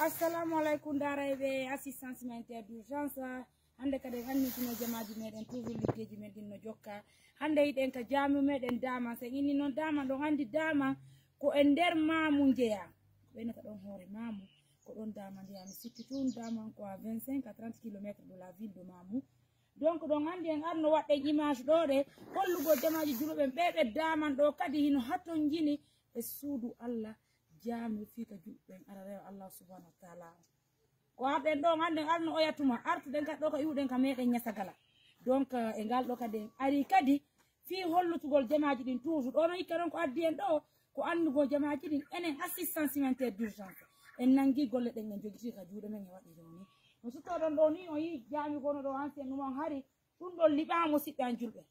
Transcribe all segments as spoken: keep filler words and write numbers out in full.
Assalamu alaikum, darayɓe assistance humanitaire d'urgence. Hannde kadi en annitino jamaaji meɗen toujours liggeeji men ɗin no jokka. Hannde hiɗen ka jaamiu meɗen Daman. So en inni noon Daman, ɗon anndi Daman ko e nder Maamu njeyaa. Ɓeynata ɗon hoore Maamu, ko ɗon Daman njeyaa. Mi sikki tun Daman ko à vingt-cinq à trente kilomètres de la ville de Maamu. Donc ɗon anndi en arno waɗɗen image ɗo ɗe hollugol jamaaji julɓe ɓen ɓe ɓe Daman ɗo kadi hino hatonjini e suudu Allah, jaamiu fii ka julɓe ɓen ara rewa Allah subhanahu wa taala. Ko arɗen ɗo, annden arno oya tuma, artuɗen kadi ɗo ko iwɗen ka meɗen Ñasagala. Donc, eh, e ngal ɗo kadi en ari kadi fii hollutugol jamaaji ɗin toujours. Ɗo no hikka ɗon ko addi en ɗo, ko annugol jamaaji ɗin, enen assistance humanitaire d'urgence. En nangi golle ɗen, en jogiti ka juuɗe men, e waɗi ɗo ni. No suttoɗon ɗo ni, o yi jaami kono ɗo ancien ɗum on hari, ɗum ɗon liɓaama, musidɓe an julɓe.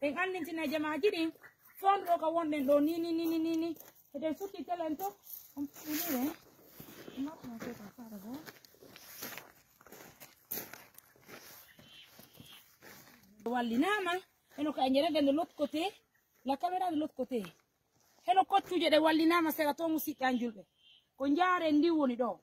En anndintina jamaaji ɗin, fond ɗo ka wonɗen ɗo ni, ni, ni, ni, ni, ni. Eɗen sukki telen to, on puɗɗinire. Wallinaama, eno ka e njereden de l'autre côté, la caméra de l'autre côté. Heno koccuuje ɗe wallinaama sera to, musidɓe an julɓe. Ko njaaren ndin woni ɗo.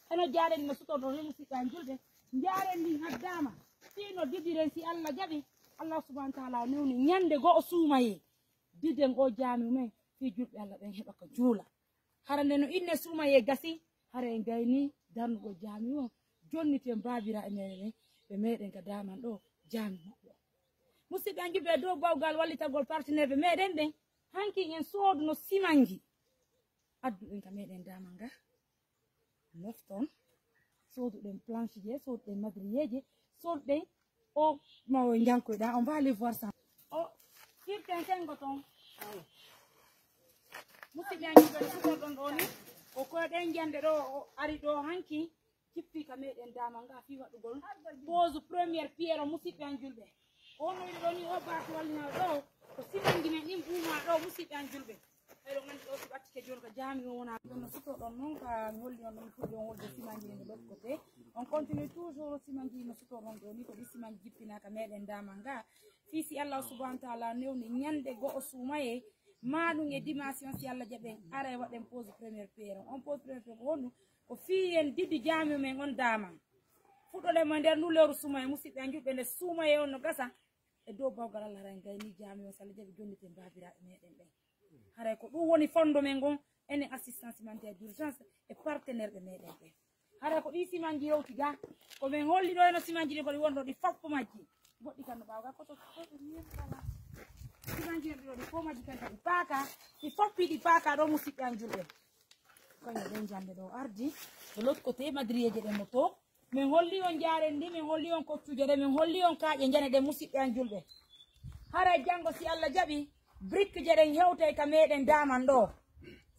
Heno njaaren no suton ɗo, he musidɓe an julɓe. Njaaren ndin addaama. Fii no didiren si Allah jaɓi. Allah subhanahu wa taala newni ñande go'o suumayee. Diden o jaami men fii julɓe Allah ɓen heɓa ko juula. Hara nde no inne suumayee gasi, hara en gayni darnugol jaami o. Jonniten baabiraaɓe meɗen ɓen, ɓe meɗen ka Daman ɗo jaami maɓɓe o. Musidɓe an julɓe, dow bawgal wallitagol partenaire ɓe meɗen ɓen, hanki en sooduno simanji. Adduɗen ka meɗen Daman ga. Mofton. Sooduɗen planche je, sooduɗen madriyeeje, sooduɗen o mawo jankoyɗa, on va aller voir ça. O firten sengo ton. Musidɓe an julɓe, sukorɗon ɗo ni, ko koyɗen jande ɗo, o ari ɗo hanki, jippi ka meɗen Daman ga fii waɗugol pose première pierre o, musidɓe an julɓe. Ko honno wiɗo ɗo ni, o baaki wallina ɗo, ko simanji men ɗin buuma ɗo, musidɓe an julɓe. Eɗon anndi ɗo si ɓattike jooni ko jaami o wona. Ɗum no sutoɗon noon ka mi holli on ɗum, fuɗɗi on wolde simanji ɗin ɗo côté. On continue toujours simanji no sutoɗon ɗo ni, ko ɗi simanji jippina ka meɗen Daman ga. Fii si Allah subhanahu wa taala newni ñande go'o suumayee, ma ɗum e dimension si Allah jaɓi en, ara e waɗen pose première pierre. On pose première pierre ko honɗum? Ko fii en didi jaami men on Daman. Fuɗɗoɗen mo e nder ndu lewru suumayee, musidɓe an julɓe, nde suumayee on no gasa. E dow bawgal Allah, hara en gayni jaami on, si Allah jaɓi, jonniten baabiraaɓe meɗen ɓen. Haray ko ɗum woni fondo men ngon, enen assistance humanitaire d'urgence e partenaire ɓe meɗen ɓen. Haray ko ɗi simanji hewti ga, ko men holli ɗo eno simanji ɗi ko ɗi wonɗo ɗi foppo majji. Goɗɗi kan no ɓaawo ga ko to, to, to, to, voilà. Simanji ɗi ɗo ɗi fof majji kan kadi paaka, ɗi foppi ɗi paaka ɗo, musidɓe an julɓe. Kono ɗen jande ɗo ardi, de l'autre côté, madriyeeje ɗen no to. Min holli on jaaren ndi, min holli on koccuuje ɗe, min holli on kaaƴe njane ɗen, musidɓe an julɓe. Haray janngo, si Allah jaɓi, brique je ɗen hewtay ka meɗen Daman ɗo.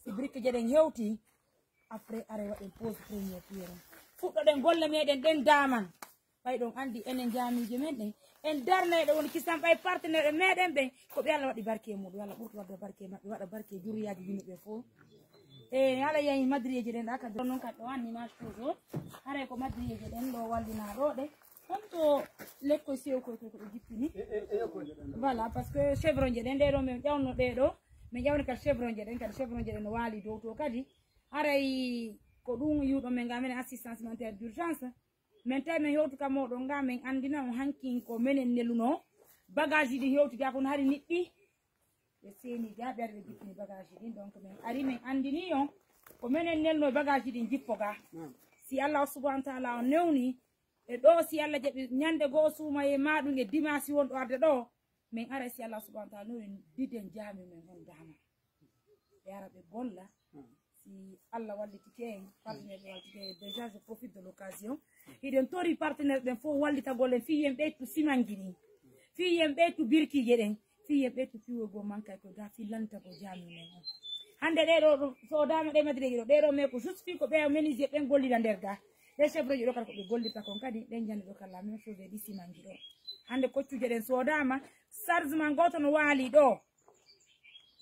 Si brique je ɗen hewti, après, are waɗen pose première pierre. Fuɗɗoɗen golle meɗen ɗen Daman. Ɓay ɗon anndi enen jaamiije men ɗen, en darnayɗo woni kisan ɓay partenaire meɗen ɓen, ko ɓe Allah waɗi barke e muɗum, Allah ɓurta waɗde barke e maɓɓe, waɗa barke e juriyaaji yimɓe ɓe fof. E ala yahi madriyeeji ɗen ɗa kadi, noon kadi ɗo anndi image toujours, haray ko madriyeeji ɗen ɗo wallina ɗo ɗe, honto lekkoy sew koy koy ko ɓe jippini? Voilà, parce que chevron je ɗen ɗe ɗo min ƴawno ɗe ɗo, min ƴawni kadi chevron je ɗen, kadi chevron je ɗen no waali dow to kadi, haray ko ɗum yiwɗo men ga men assistance humanitaire d'urgence. Min tawi min hewti ka mooɗon ga, min anndina on hankin ko menen neluno. Bagage ɗin hewti ga kono hari niɓɓi. Ɓe seeni ga, ɓe ari ɓe jippini bagage ɗin. Donc min ari min anndini on ko menen neluno bagage ɗin jippo ga. Si Allah subhanahu wa taala on newni, e ɗo si Allah jaɓi ñande go'o suumayee ma ɗum e dimanche wonɗo arde ɗo, min ara si Allah subhanahu wa taala newni diden jaami min on Daman. Ɓe ara ɓe golla. Si Allah wallitike en, partenaire ɓe wallitike en, déjà je profite de l'occasion. Hiɗen tori partenaire ɓen fof wallitagol en fii yen ɓeytu simanji ɗin. Fii yen ɓeytu birkiije ɗen. Fii yen ɓeytu piwogol mankay ko ga fii lantagol jaami men on. Hannde ɗe ɗo, ɗo, so dama ɗe madriyeeji ɗo, ɗe ɗo mais ko juste fii ko ɓe menuisier ɓen gollida nder ga. Ɗe chevronji ɗo kadi ko ɓe gollirta kon kadi, ɗen jande ɗo kala même chose e ɗi simanji ɗo. Hannde koccuuje ɗen sodama, chargement gooto no waali ɗo.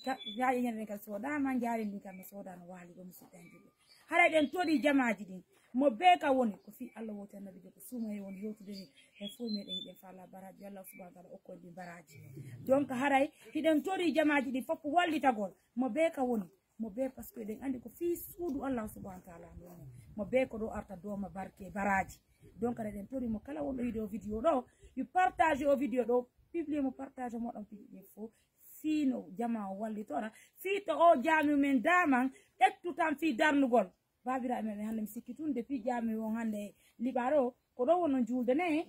Ga-, jaaƴe ñande ɗen kadi soodama, jaari ndin kam no soodano waali ɗo, musidɓe an julɓe. Haray ɗen tori jamaaji ɗin. Mo bee ka woni, ko fii Allah woti annabi je ko suumayee woni hewtude ni. En fof meɗen hiɗen faala baraaji, yo Allah subhanahu wa taala okko en ɗi baraaji. Donc haray hiɗen tori jamaaji ɗin fof wallitagol. Mo bee ka woni, mo bee, parce que eɗen anndi ko fii suudu Allahu subhanahu wa taala ndun. Mo bee ko ɗo arta dooma barke baraaji. Donc, aɗa eɗen tori mo kala wonɗo yiɗi o vidéo ɗo, yo partage o vidéo ɗo, publie mo, partage mo ɗon fii ɗe fof. Fii no jamaa o wallitora, fii to o jaami men daaman, ƴettu tan fii darnugol. Baabiraaɓe men ɓe hannde mi sikki tun, depuis jaami on hannde liɓa ɗo, ko ɗo wonno juulde ne?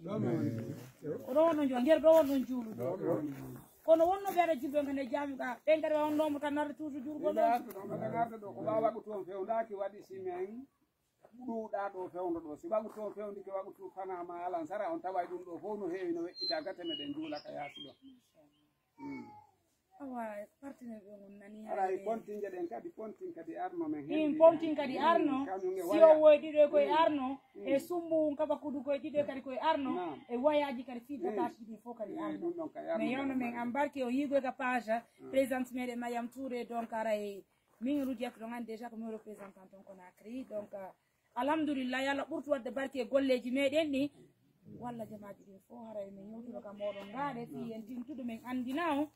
Ko ɗo wonno juulde, nder ɗo wonno juulude. Kono wonno ɓe aɗa julɓe on kadi e jaami ka, ɓen kadi wa on ɗo mo tan narde toujours juulgol ɗo. Ɓe arde ɗo, ɓe arde ɗo, ko ɓaawo waɗu toon fewndaaki waɗi si men ɗuuɗa ɗo fewndo ɗo. Si waɗu toon fewndike waɗu tu fana ma alan sara on taway ɗum ɗo fof no heewi no weƴƴita gate meɗen juula ka yaasi ɗo. Mm. Awa, partenaire ɓe on nani haray pontinje ɗen kadi, pontin kadi arno men in, pontin kadi arno. Si o woy ɗiɗo e koye arno, e sumbu un kaba kudu koye ɗiɗo kadi koye arno, e wayaji kadi fii dataji ɗi fof kadi arno. Ɗum ɗon kadi arno. Mais yewno men embarqué o yiigoy ka page, présence meɗen Mariam Touré, donc aray min Rudiat ɗon an déjà ko min représentant ton Conakry, donc, euh, alhamdulillah, yo Allah ɓurtu waɗde barke e golleeji meɗen ɗi. Walla jamaaji ɗin fof, haray min yewtuno ka mooɗon ngaɗe, fii en tintude men anndina on.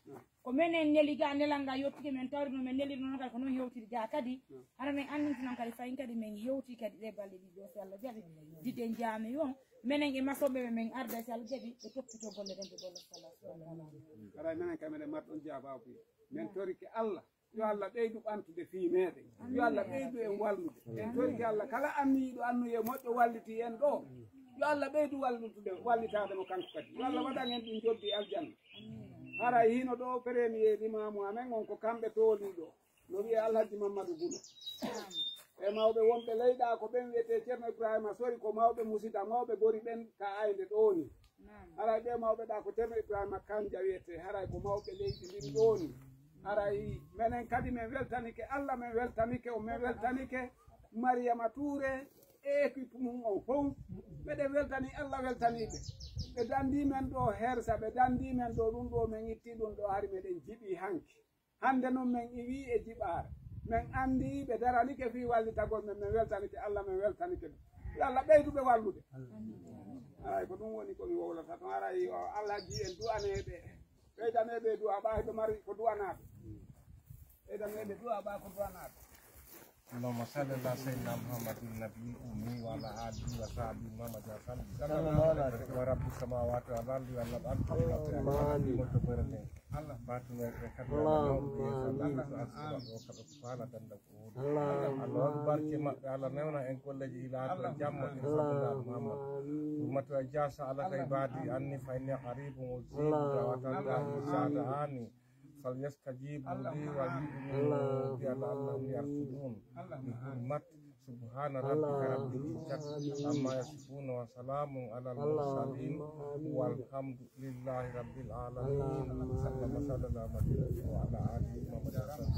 Ko menen neli ga, nelal ngal yottike men, tawri no men neliri noon kadi, ko noon hewtiri ga kadi. Hara men anndinti noon kadi, fayin kadi men hewti kadi ɗe balɗe ɗiɗo, si Allah jaɓi. Diden jaami on, menen e masoɓe ɓe men arda, si Allah jaɓi, ɓe toppito golle ɗen, ɓe golla, si Allah subhanahu wa taala. Haray menen kam eɗen marɗon jaabaabu. Men torike Allah. Yo Allah ɓeydu ɓamtude fii meɗen. Yo Allah ɓeydu en wallude. En torike Allah kala anniyiiɗo annuye moƴƴo walliti en ɗo. Yo Allah ɓeydu wallutude, wallitaade mo kanko kadi. Yo Allah waɗan en ɗum joddi aljanna. Haray hino ɗo premier limaamu amen on ko kamɓe tooliiɗo. No wi'e Alhaji Mammadu Gulo. E mawɓe wonɓe leyɗa ko ɓen wi'etee Ceerno Ibrahima Sori, ko mawɓe musida, mawɓe gori ɓen ka aynde ɗo ni. Haray ɓe mawɓe ɗa ko Ceerno Ibrahima Kanja wiyetee, haray ko mawɓe leydi ndin ɗo ni. Haray menen kadi men weltanike Allah, men weltanike on, men weltanike Mariama Touré e équipe mum on fof. Meɗen weltani Allah, weltani ɓe. Ɓe dandi men ɗo hersa, ɓe dandi men ɗo ɗum ɗo, men itti ɗum ɗo, hari meɗen jiɓi hanki. Hannde noon men iwii e jiɓaare. Men anndi ɓe daranike fii wallitagol men, men weltanike Allah, men weltanike ɗum. Yo Allah ɓeydu ɓe wallude. Haray ko ɗum woni ko mi wowlata ton. Haray yo Allah ji en du'anee ɓe. Ɓeydanee ɓe du'a ɓa hiɓe mari ko du'anaa ɓe. Ɓeydanee ɓe du'a ɓa ko du'anaa ɓe. اللهم صل على سيدنا محمد النبي الأمي وعلى آله وصحبه محمد وسلم. ورب السماوات والأرض والأرض اللهم آمين. Baatumeeɓe kadi Allah mawɓe yeeso Allah, Allah ko assuɓa ɗo kala ko faalata nde ko woni. Allah waɗu barke maɓɓe, Allah newna en golleeji ilaato e jamma ɗin sallallahu Muhammad. Ummatu ya jasa ala ka ibadi anni fa inni qaribun ujibu da'wata da'i iza da'ani. فليستجيبوا لي وليؤمنوا بي لعلهم يرشدون. بحرمة سبحان ربك رب العزة عما يصفون وسلام على المرسلين والحمد لله رب العالمين. اللهم صل على محمد وعلى آل محمد وسلم.